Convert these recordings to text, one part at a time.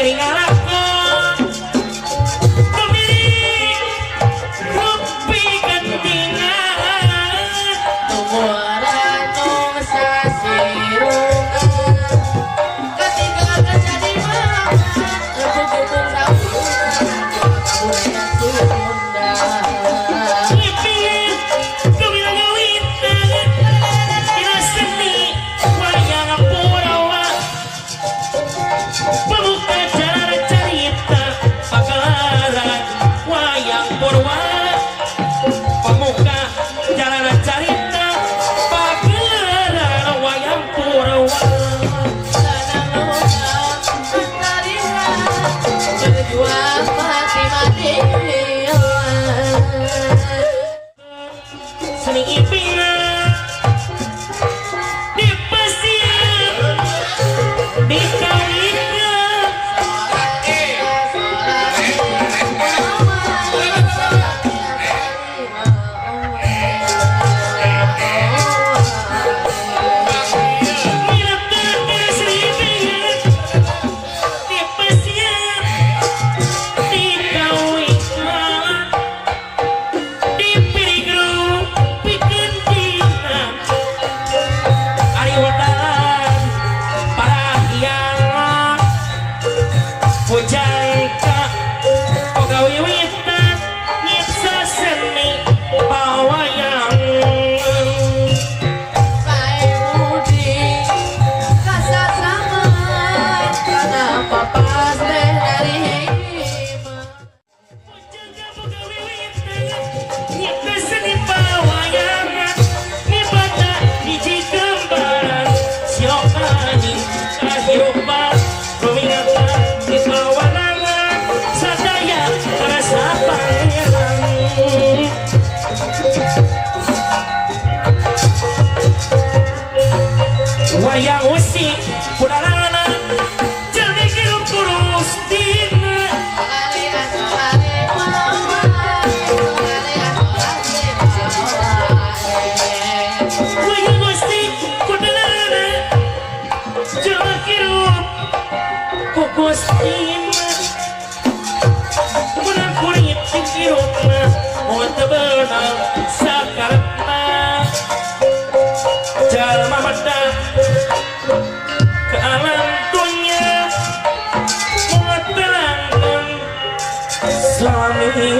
Bari ngalakon pemilik rupi gentingan Tumuranong sasirungan ketika terjadi mangan rebut saungan budaya Sunda. Ngipin kebilang gawitan dina seni wayang Purwa pembuka jalan carita pagelaran wayang Purwa pemuka jalan carita pagelaran wayang Purwa. Tanah berjuang mati-matian. Seni ipingan di pasir dikawinkan. Seni ipingan di pasir dikawinkan di pirigru pikeun dina ari wedalan parahyangan pujangka boga wiwitan nyipsa seni pawayang. Budi kasasraman karena papas teh dari Pujangka boga wiwitan nyipsa seni pawayangan nibata hiji gambaran siokani kahirupan rumingata di pawanangan sadaya rasa pangeran. Wayang usi kudalana jadi hirup kurus dina. Wayang usi kudalana jadi hirup kukus dina menang kurit hirupna mau tebenang sakarepna jalma medang ke alam dunia mau terangkan suami.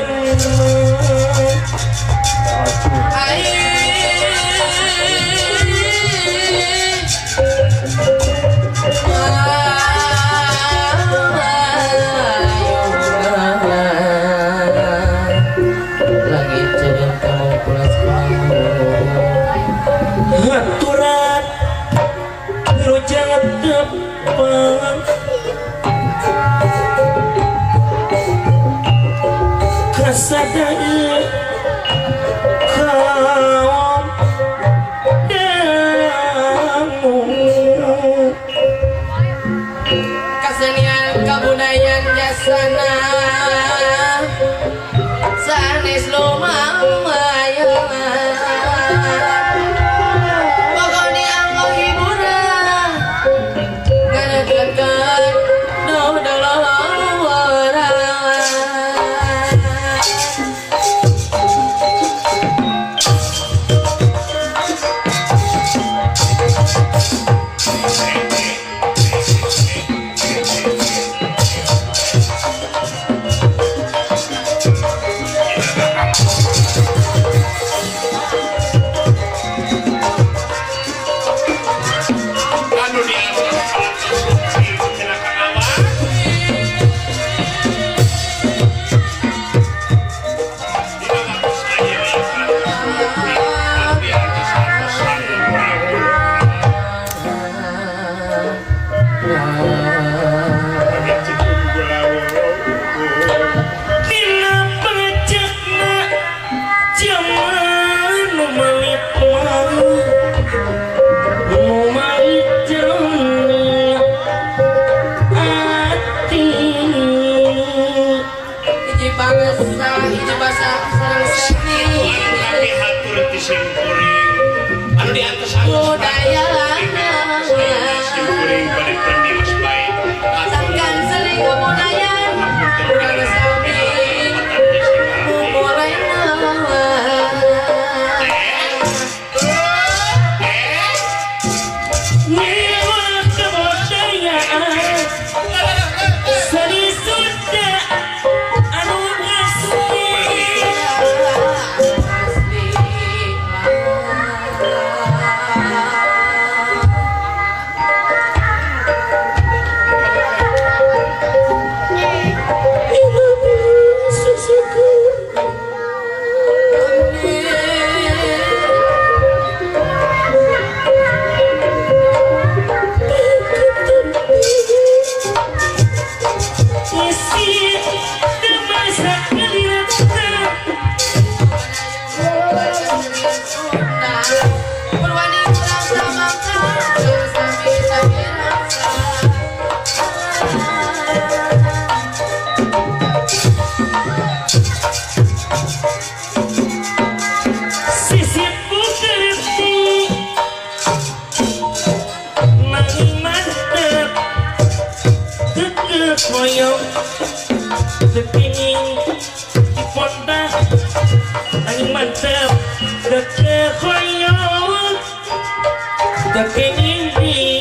Lagi cerita mau pulang sekolah. Haturan wilujeng tepang kasadaya kaum dangu. Kesenian kabudayaan jasana sanes lumayan pokok dianggo hiburan nganeutkeun doloran. Anu di cenah kangawang. Dina waktu ayeuna anu diantos Dina pangecekna jaman nu melit nu mait jerone ati. Hiji bangsa hiji basa sareng seni Kami hatur ti simkuring anu diantos budaya. Simkuring bade permios bae. Sangkan sering. Koyong tekening diponda nanging mantep deke koyong tekening di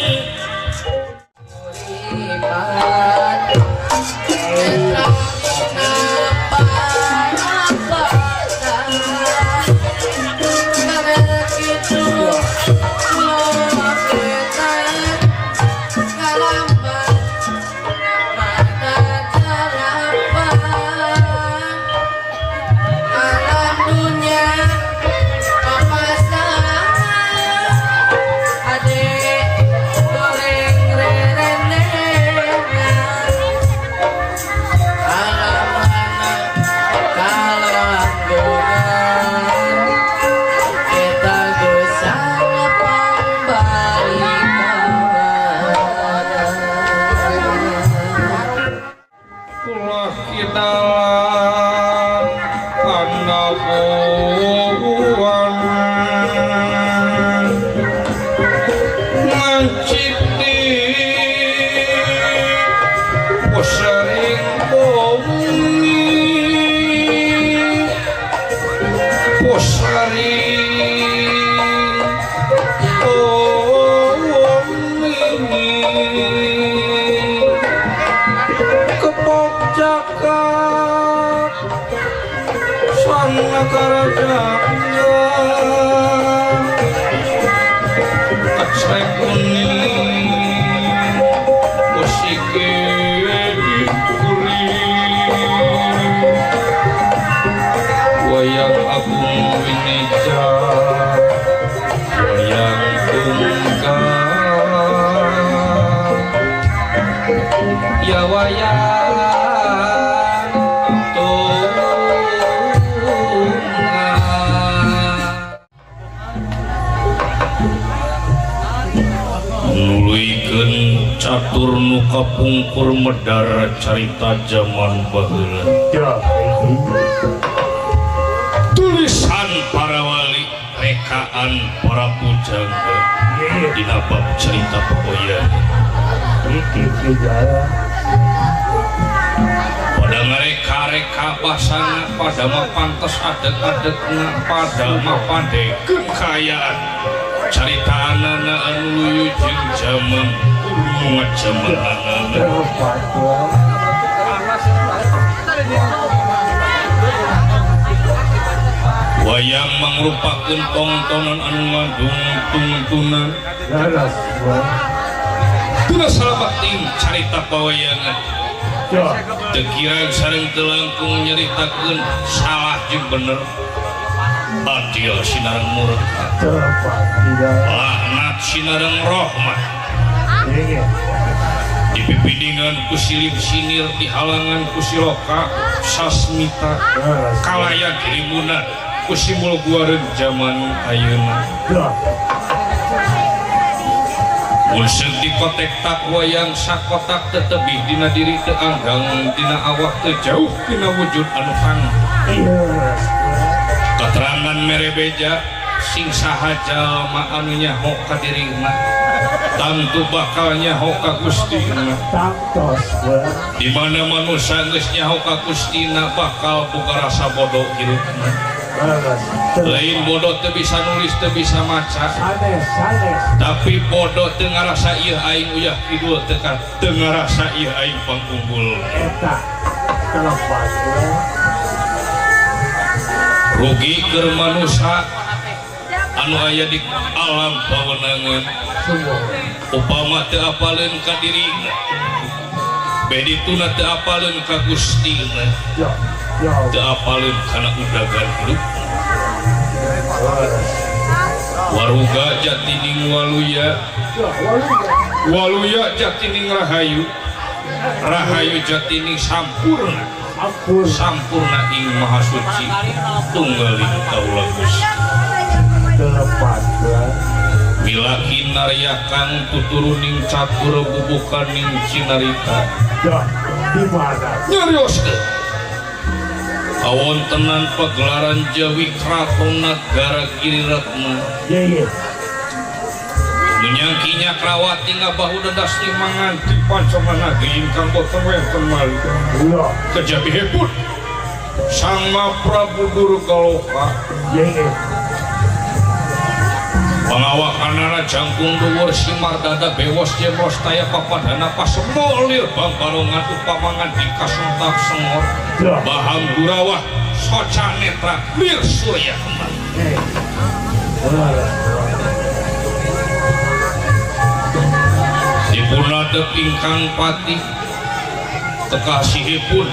Wayang Agung Wineja, wayang tunggal, ya wayang tunggal. Nuluykeun catur nu kapungkur medar carita jaman baheula. Tulisan para wali, rekaan para pujangga dina bab cerita pepoyan. Pada ngareka-reka basana, pada mah pantes adeg-adegna, pada mah pandekeun kaayaan. Carita anana anu luyu jeung jaman kudu jaman anana. Wayang mangrupakeun tongtonan anu ngandung tungtunan. Tuna salabating carita pawayangan. Teu kirang sareng teu langkung nyaritakeun salah jeung bener. Adil sinareng murka. Laknat sinareng rahmat. Dipipidingan ku silib sinir, dihalangan ku siloka sasmita, kalaya girimuna ku simul guareun jaman ayeuna. Mun seug dikotek tak wayang sakotak teu tebih dina diri teu anggang dina awak teu jauh dina wujud anu tangtu. Katerangan mere beja sing saha jalma anu nyaho ka dirina tangtu bakal nyaho ka Gustina. Di mana manusia geus nyaho ka Gustina bakal boga rasa bodoh hirupna. Lain bodoh teu bisa nulis teu bisa maca, tapi bodoh teu ngarasa ieu aing uyah kidul teu ngarasa ieu aing pangkumpul. Rugi keur manusa anu aya di alam pawenangan upama teu apaleun ka dirina, beh dituna teu apaleun ka Gustina, teu apaleun kana udagan hirup. Waruga jatining waluya, waluya jatining rahayu, rahayu jatining sampurna, sampurna ing maha suci tunggaling kaula Gusti. Milaki narya kang tuturuning catur bubukaning cinarita. Nyarioskeun kawontenan pagelaran Jawi Kraton Nagara Giri Retna. Menyangkinya krawati ngabahu dedas manganti pancoman agi ingkang boten wonten malih. Kejabi hepun Sang Mahaprabu Durgaloka. Pangawakanana jangkung dhuwur simar dada bewos jemros taya papadana pasemolir bangbarongan upamangan dikasuntak sengor bahang durawah soca netra lir surya kembar. Dipunadep ingkang pati kekasihipun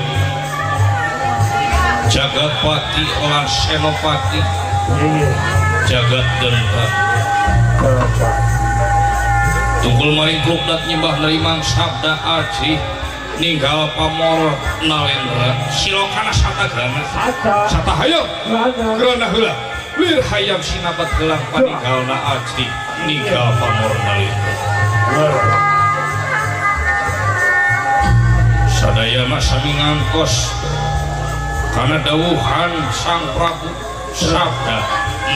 Jagatpati lan Senopati Jagat Denta. Tunggul maring klukdat nyembah nerimang sabda aji ninggal pamor nalendra silokana satagrana sata hayam grana heula lir hayam sinabat gelang paninggalna aji ninggal pamor nalendra. Sadayana sami ngangkos kana dawuhan Sang Prabu sabda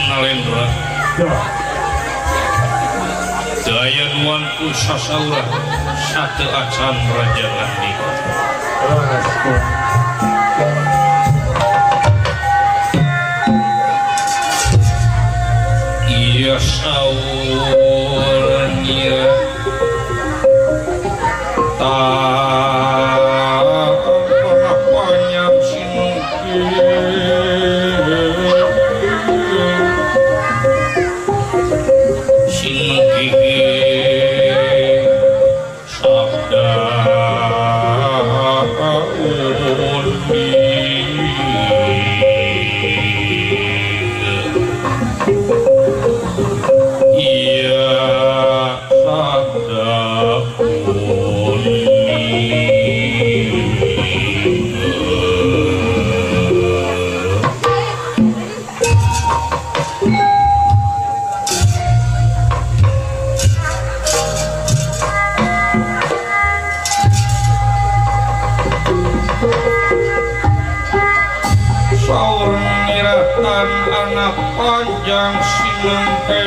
nalendra. Daya nuanku sasaura sate acan raja ngandika. Iya saur nira panjang sinungki sabda undi. Iya sabda undi. Anak panjang sinengke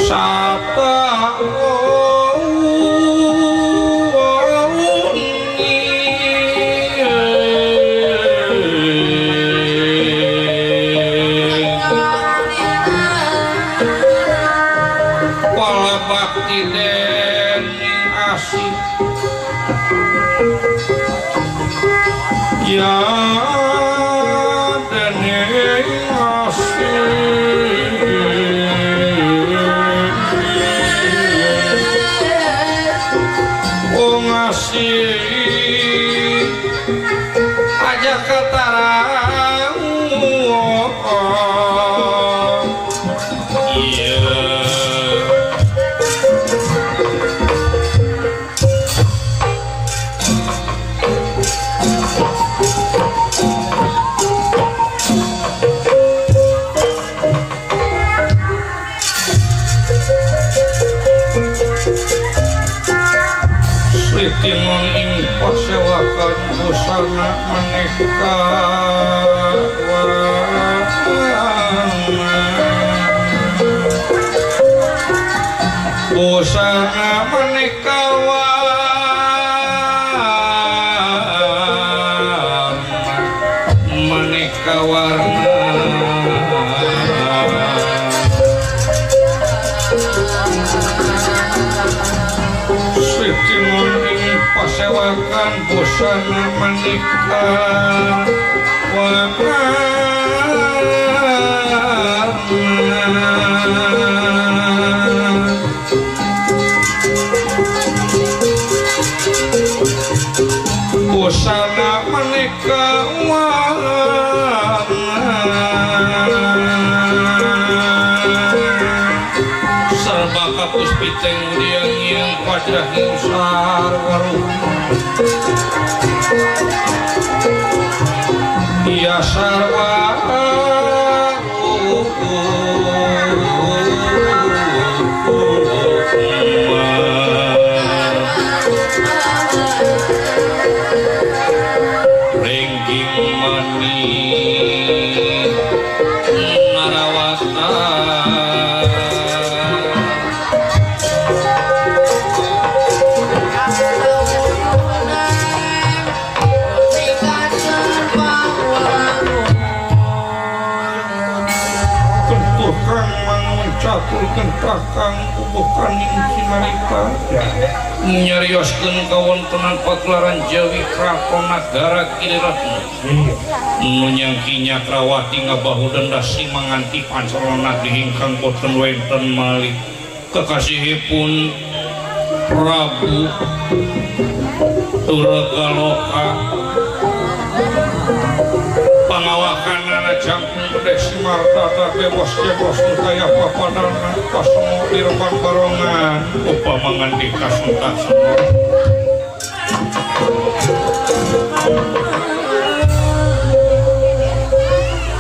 sata bakti dening asih ya dening asih wong asih aja ketara. Iya Timun ing pasewakan busana maneka warna busana maneka warna maneka warna Timun ing pasewakan busana maneka warna busana maneka warna serba kapus piteng yang wajah sarwaru iya sarwaru Caturkeun kakang ubuh kaning cinarita nyarioskeun kawontenan pagelaran Jawi Kraton Nagara Giriratna nu nyangki Nyakrawati ngabahu denda simanganti pancorona ingkang boten wenten malih kekasihipun Prabu Durgaloka pangawakanana jangkung gede simartata bebos jebos nu kaya papadana pasemo dirban barongan upama ngandika suntasena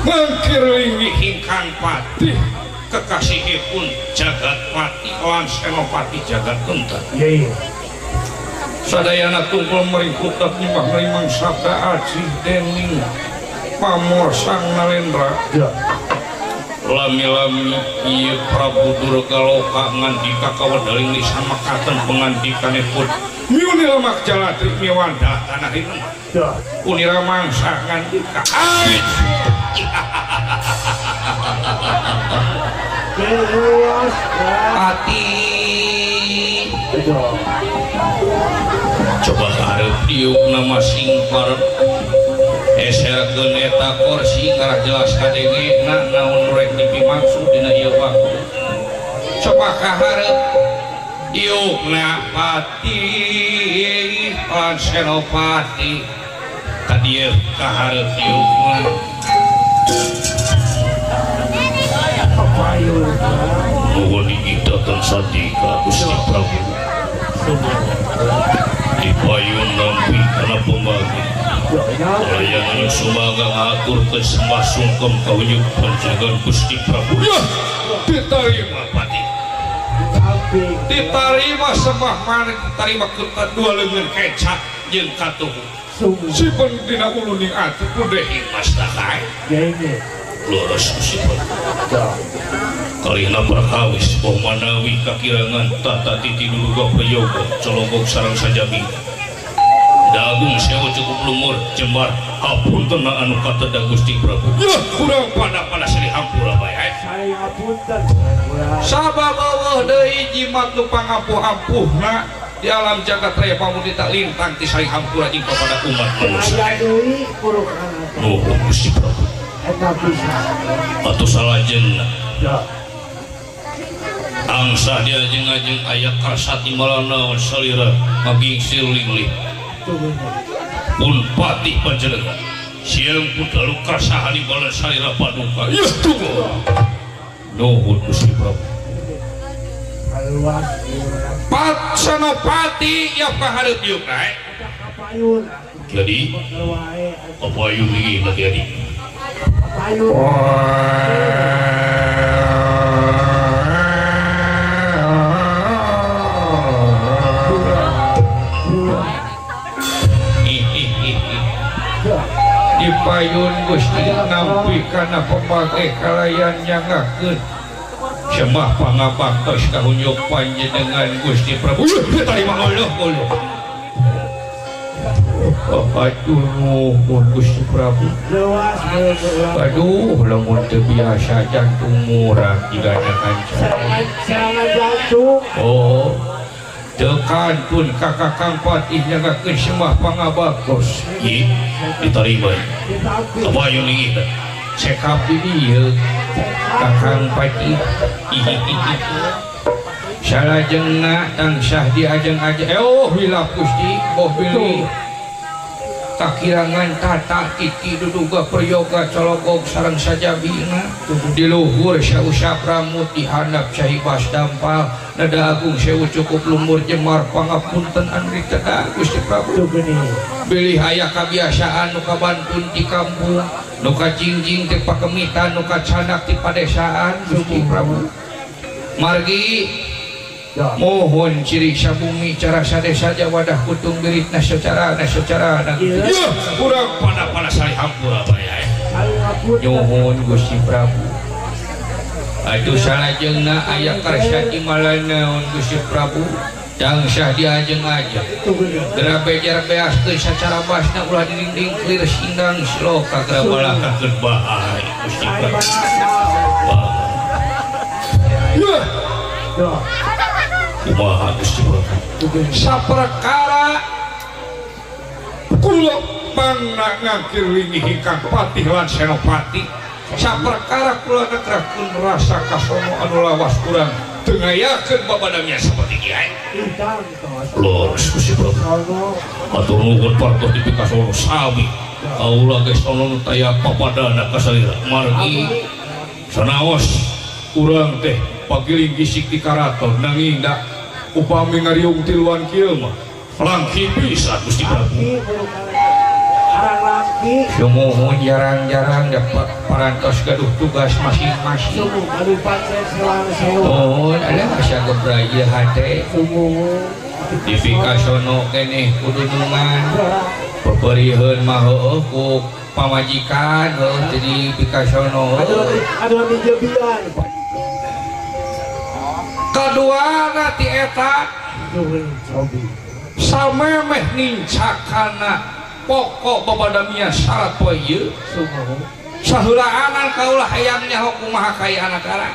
mangkir linggih ingkang patih kekasihipun jagat pati lan senopati jagat gentar. Sadayana tungkul meringkutat nyembah merimang sabda aji dening pamor sang Narendra. Lami-lami ieu Prabu Durgaloka ngandika kawedaling lisan makaten pengandikanipun miuni lemak jalatri miwanda tanah hineung. Unira mangsa ngandika ai. Pati coba hareup diuk nama sing parep eserkeun eta kursi ngarah jelas kadenge na naon rek dipimaksud dina ieu waktu coba ka hareup diukna pati lan senopati ka dieu ka hareup diukna. Nuhun diidakan sandika Gusti Prabu dipayun nampi kana pembagi layangan sumaga ngaturkeun sembah sungkem ka wujud panjenengan Gusti Prabu. Diterima pati diterima sembah manik diterima dua leungeun kecap jeung katuhu sipun dina uluning ati kudehi mastakae lurus Gusti Prabu. Kalihna perkawis boh manawi kakirangan tata titi duduga prayoga cologog sareng sajami dagung sewu cukup lumur jembar hapunten anu kateda Gusti Prabu. Kurang pada seri hampura bae. Sabab eueuh deui jimat nu pangampuh-ampuhna di alam jagat raya pamudita lintang ti saling hampura jeung kepada umat manusia. Nuhun Gusti Prabu. Atuh salajengna angsa diajeng-ajeng aya karsa timbalana salira ngagingsir linglih pun patih panjenengan siang pun dalu karsa hanibalan salira paduka. Tunggu nuhun Gusti Prabu. Pat senopati ya kahareup diuk nae jadi kapayun iki jadi dipayun Gusti nampi kana pembage kalayan nyangakeun sembah pangabaktos ka hunyuk panjenengan Gusti Prabu. Tarima Allah Allah. Aduh nuhun Gusti Prabu. Aduh lamun teu biasa jantung murah jigana kanca. Serangan jantung. Oh. Teu kantun ka Kakang Patih nyanggakeun sembah pangabaktos. Ih, ditarima. Kabayun ieu. Cekap di dieu Kakang Patih. Salajengna tansah diajeng-ajeng. Oh hilap Gusti, boh bilih. Kakirangan tata titi duduga prayoga cologog sareng sajabina di luhur sausap ramut di handap sahibas dampal nada agung sewu cukup lumur jemar pangapunten anu diteda Gusti Prabu. Bilih aya kabiasaan nu kabantun di kampung nu kajingjing ti pakemitan nu kacanak ti padesaan Gusti Prabu. Margi mohon ciri sabumi cara sadesa wadah kutung biritna secara na secara na kurang pada salih hampura bae nyuhun Gusti Prabu. Aduh salajengna aya karsa timbalana Gusti Prabu tangsah diajeng-ajeng geura bejer beaskeun sacara basna ulah dinding clear sindang sloka geura balakakeun bae Gusti Prabu. Kumaha Gusti Prabu saperkara kula pangna ngangkir linggih ingkang patih lan senopati saperkara kula netrakeun rasa kasono anu lawas kurang teu ngayakeun babadamnya seperti kiai. Lurus Gusti Prabu. Atur nuhun partos dipikasono sami. Kaula ge sono nu taya papadana ka salira margi sanaos urang teh pagiling gisik di karaton nanging da upami ngariung tiluan kieu mah langki pisan Gusti Prabu. Sumuhun jarang-jarang dapat parantos gaduh tugas masing-masing. Oh, ada asa gebra ieu hate. Dipikasono keneh kudunungan. Peperiheun mah heueuh ku pamajikan heueuh teu dipikasono. Aduh mijebian. Kaduana ti eta samemeh nincakana pokok babadamia syarat poe ieu saheulaanan kaulah hayang nyaho kumaha kaayaan nagara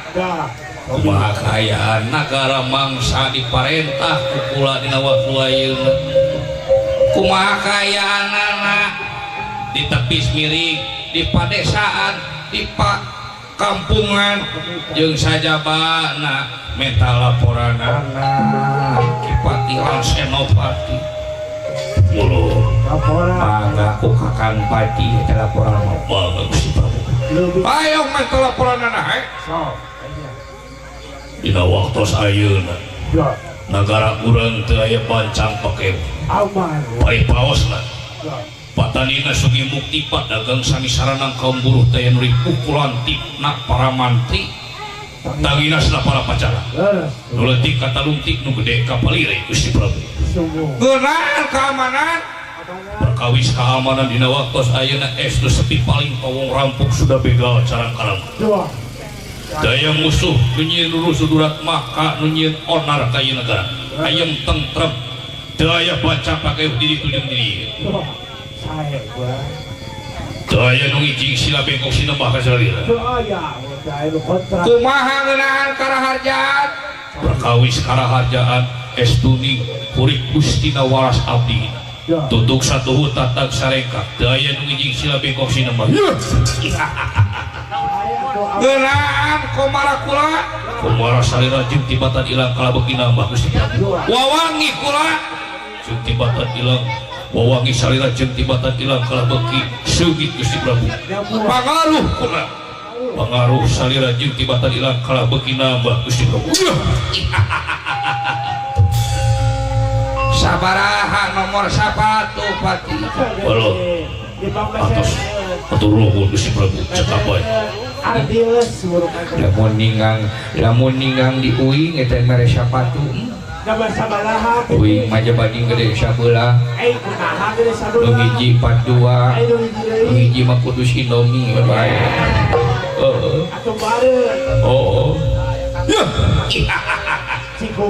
kumaha kaayaan nagara mangsa diparentah ku kula dina waktu ayeuna kumaha kaayaanana di tepis miring di padesaan di kampungan jeung sajabana menta laporanana Ki Patih lan Senopati mulu mangga ku Kakang Pati eta laporan mah mangga Gusti Prabu ayo menta laporanana he sok dina waktos ayeuna nagara urang teu aya bancang pake aman paripaosna patanina Sugi Mukti padagang sami saranang kaum buruh teh nu dipukulan tipna para mantri tanginasna para pacara nu leutik katalungtik nu gede kapalire Gusti Prabu ngeunaan keamanan perkawis keamanan dina waktos ayeuna es nu sepi paling pawong rampok sudah begal carang karang daya musuh nu nyieun rusuh durat maka nu nyieun onar ka ieu negara ayem tentrem daya baca pake diri tujung diri daya nu ngijing sila bengkok sinembah ka salira kumaha ngeunaan karaharjaan perkawis karaharjaan estuning kurik Gustina waras abdi tutuk satuhu tatag sarengkak daya nu ngijing sila bengkok sinembah ngeunaan komara kula komara salira jeung tibatan ilang kalabeki nambah Gusti Prabu wawangi kula jeung tibatan ilang wawangi salira jeung tibatan ilang kalabeki seungit Gusti Prabu pangaruh kula pangaruh salira jeung tibatan ilang kalabeki nambah Gusti Prabu sabaraha nomor sapatu Pati halo atos atur nuhun Gusti Prabu cekap bae lamun ninggang di uing eta mere sapatu uing mah jabading gede sabelah nu hiji 42 nu hiji mah kudus Indomie bae heeh oh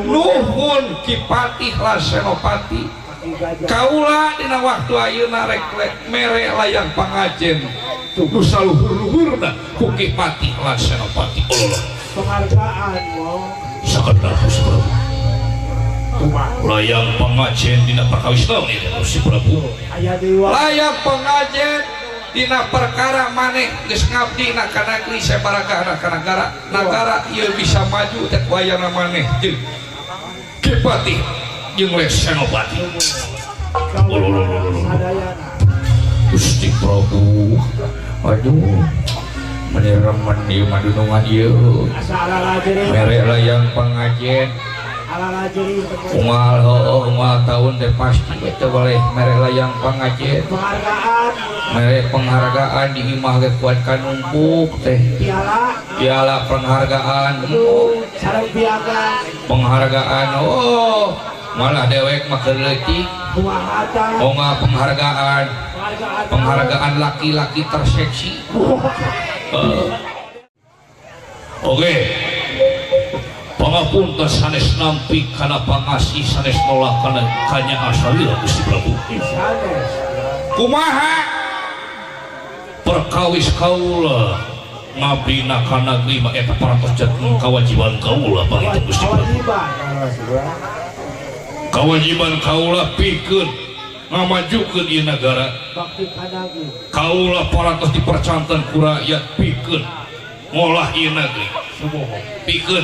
nuhun Ki Patih lan Senopati kaula dina waktu ayeuna rek mere layang pangajen nu saluhur-luhurna ku Ki Patih lan Senopati Allah penghargaan sakedap Gusti Prabu layang pangajen dina perkawis naon ieu Gusti Prabu layang pangajen dina perkara maneh geus ngabdi na ka negeri sabaragahna ka nagara nagara ieu bisa maju teh wayana maneh jeung Ki Patih jeung Senopati Gusti Prabu aduh meni remen ieu mah dunungan ieu mere layang pangajen unggal heueuh unggal taun teh pasti teh boleh mere layang pangajen mere penghargaan di imah ge kuat kanumpuk teh piala penghargaan penghargaan oh malah dewek mah keur leutik unggal penghargaan penghargaan laki-laki terseksi. Oke pangapunten sanes nampi kana pangasih sanes nolak kana kanya asalila Gusti Prabu kumaha perkawis kaula Ngabdina ka nagri mah eta parantos janten kawajiban kaula panginten Gusti Prabu. Kawajiban kaula pikeun ngamajukeun ieu nagara. Kaula parantos dipercanten ku rakyat pikeun ngolah ieu nagri. Pikeun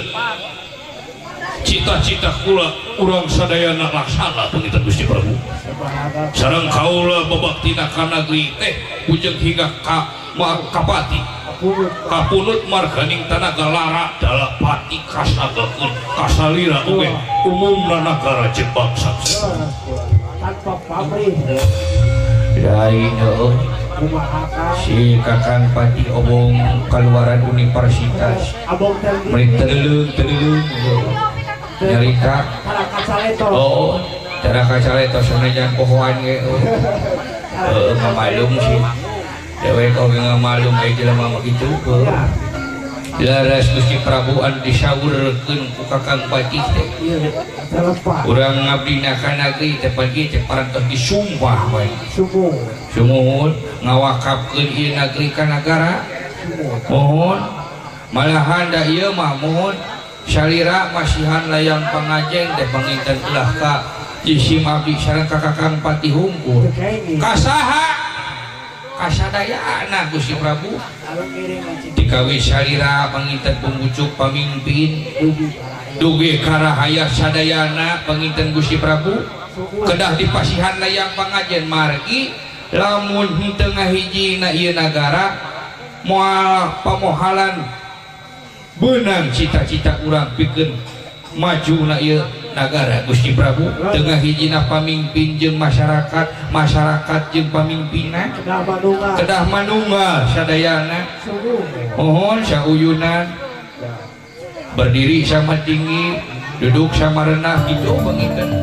cita-cita kula urang sadayana laksana panginten Gusti Prabu. Sareng kaula babaktina ka nagri teh ujeng hingga ka kapati. Kapunut marganing tanaga lara dalapati kasagakeun kasalira oge umumna nagara jeung bangsa. Tanpa pamrih. Lain heueuh. Si Kakang Pati obong kaluaran universitas. Meuli teuleung-teuleung nyarita oh, cara kacaleto sanajan pohoan ge. Heueuh ngamalum sih. Dewek oge ngamalum aya jelema mah kitu. Laras Gusti Prabu anu disawurkeun ku Kakang Pati teh. Urang ngabdina ka nagri teh pan ieu teh parantos disumpah wae. Sumuhun ngawakafkeun ieu nagri ka nagara. Mohon malahan da ieu mah mohon salira masihan layang pangajen teh panginten ulah ka jisim abdi sareng ka Kakang Pati hungkul. Kasaha? Kasadayana Gusti Prabu dikawi salira panginten punggucuk pamimpin dugi karahaya sadayana panginten Gusti Prabu kedah dipasihan layang pangajen margi lamun henteu ngahijina ieu nagara moal pamohalan beunang cita-cita urang pikeun majuna ieu nagara Gusti Prabu tengah hijina pamimpin jeung masyarakat, masyarakat jeung pamimpinna kedah manunggal sadayana. Mohon sauyunan berdiri sama tinggi, duduk sama rendah gitu panginten.